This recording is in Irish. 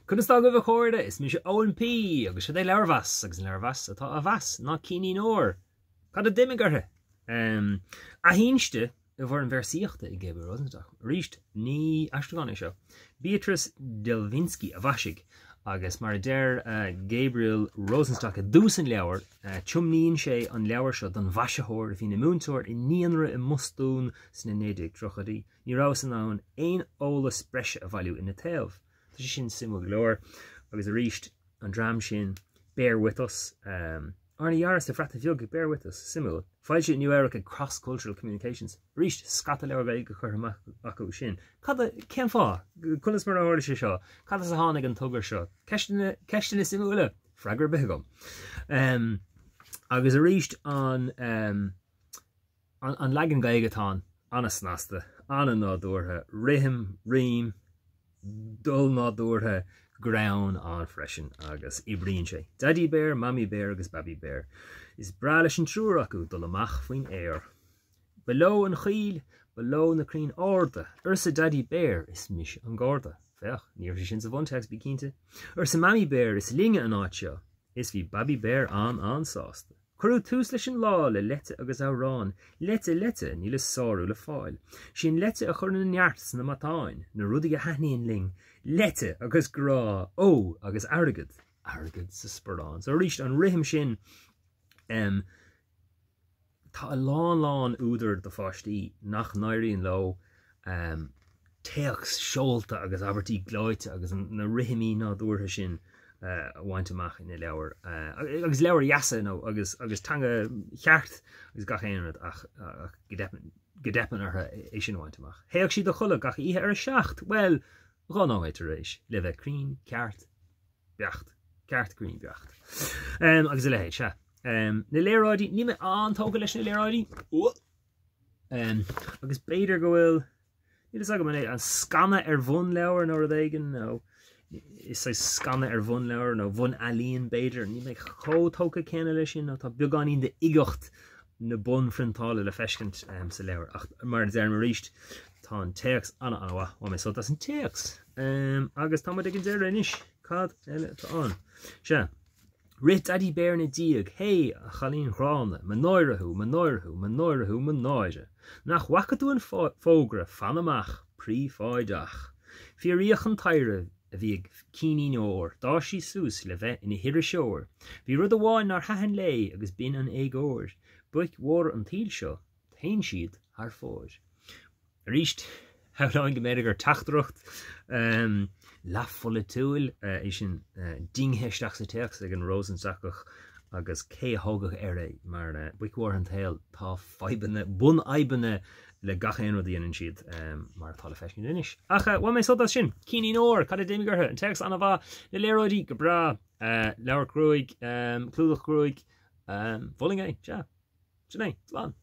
Conas tá agaibh a chairde? Is mise Eoin P agus seo é Leabharmheas agus an leabharmheas atá á mheas ná Cínín Óir. Cad a d'imigh uirthi? Athinste i bhfoirm véarsaíochta ag Gabriel Rosenstock. Arís, ní aistriúchán é seo. Beatrice Delvinsky a mhaisigh agus mar a deir Gabriel Rosenstock i dtús an leabhair, tiomnaíonn sé an leabhar seo don mhaisitheoir a bhí ina múinteoir i naíonra i mBostún sna 1930idí. Ní rabhas in ann aon eolas breise a bhailiú ina taobh. Tá sé sin suimiúil go leor. Agus arís, an dream sin, Bear With Us, arna dhearadh sa Bhreatain Bheag ag Bear With Us, suimiúil. Foilsithe i Nua Eabhrac ag Cross Cultural Communications. Arís, scata leabhar Gaeilge curtha amach acu sin. Cad a, cén fáth? Conas mar a tharla sé seo? Cad as a tháinig an togra seo? Ceisteanna, ceisteanna suimiúla! Freagra ar bith agam. Agus arís an. An leagan Gaeilge atá ann, an-snasta, an-nádúrtha, rithim, rím, dul nádúrtha, greann ann freisin agus oibríonn sé. Daidí Béar, Mamaí Béar agus Babaí Béar. Is breá leis an triúr acu dul amach faoin aer. Ba leo an choill, ba leo na crainn arda, arsa Daidí Béar, is mise an garda. Féach, ní raibh sé sin sa bhuntéacs, bí cinnte. Arsa Mamaí Béar, is linne an áit seo. Is bhí Babaí Béar an-an-sásta. Cuireadh tús leis an lá le leite agus amhrán, leite, leite, níl a sárú le fáil. Sí an leite a chuireann an neart sna matáin, na rudaí a thaitníonn linn, leite agus grá, ó, agus airgead, airgead sa sparán. So arís, an rithim sin, em, tá a lán lán údar do pháistí nach n-éiríonn leo, em, téacs seolta agus abairtí gleoite agus na rithimí nádúrtha sin a bhaint amach ina leabhair. Agus leabhair dheasa nó agus agus teanga cheart agus gach aon rud ach go dteipeann orthu é sin a bhaint amach. Théadh siad a chodladh gach oíche ar a 7, bhuel, 2 nóiméad tar éis, le bheith cruinn, ceart, beacht. Ceart, cruinn, beacht. Agus a leithéid, sea. Na léaráidí, níl mé an-tógtha leis na léaráidí. Agus b'fhéidir go bhfuil, níl fhios agam an é an scanadh ar bhunleabhar nó rud éigin nó is saghas scanadh ar bhunleabhar nó bhunealaín b'fhéidir, níl mé chomh tógtha céanna leis sin nó tá beagáinín d'uigeacht na bunphriontála le feiscint sa leabhar ach mar a deirim arís tá an téacs an-an-mhaith, bhain mé sult as an téacs. Agus tá muid ag an deireadh anois, cad eile atá ann? Sea. Rith Daidí Béar ina diaidh, Hé, a chailín ghránna, mo náire thú, mo náire thú, mo náire thú, mo náire. Nach bhfaca tú an fógra, fan amach, príobháideach. Fíoraíodh an t-oidhre a bhí ag Cínín Óir, d'fhás sí suas le bheith ina hiriseoir. Bhí rud amháin nár thaitin léi agus b'in an éagóir. Boic mhóra an tsaoil seo, téann siad thar fóir. Arís, shamhlóinn go mb'fhéidir gur teachtaireacht leathpholaitiúil é sin dingthe isteach sa téacs ag an Rosenstockach agus cé a thógfadh air é mar boic mhóra an tsaoil, tá fadhbanna, bunfhadhbanna le gach aon rud a dhéanann siad mar atá le feiscint anois. Ach bhain mé sult as sin! Cínín Óir, cad a d'imigh uirthi? An téacs an-mhaith, na léaráidí go breá, leabhar gruaig, clúdach gruaig, mholfainn é, sea. Sin é, slán!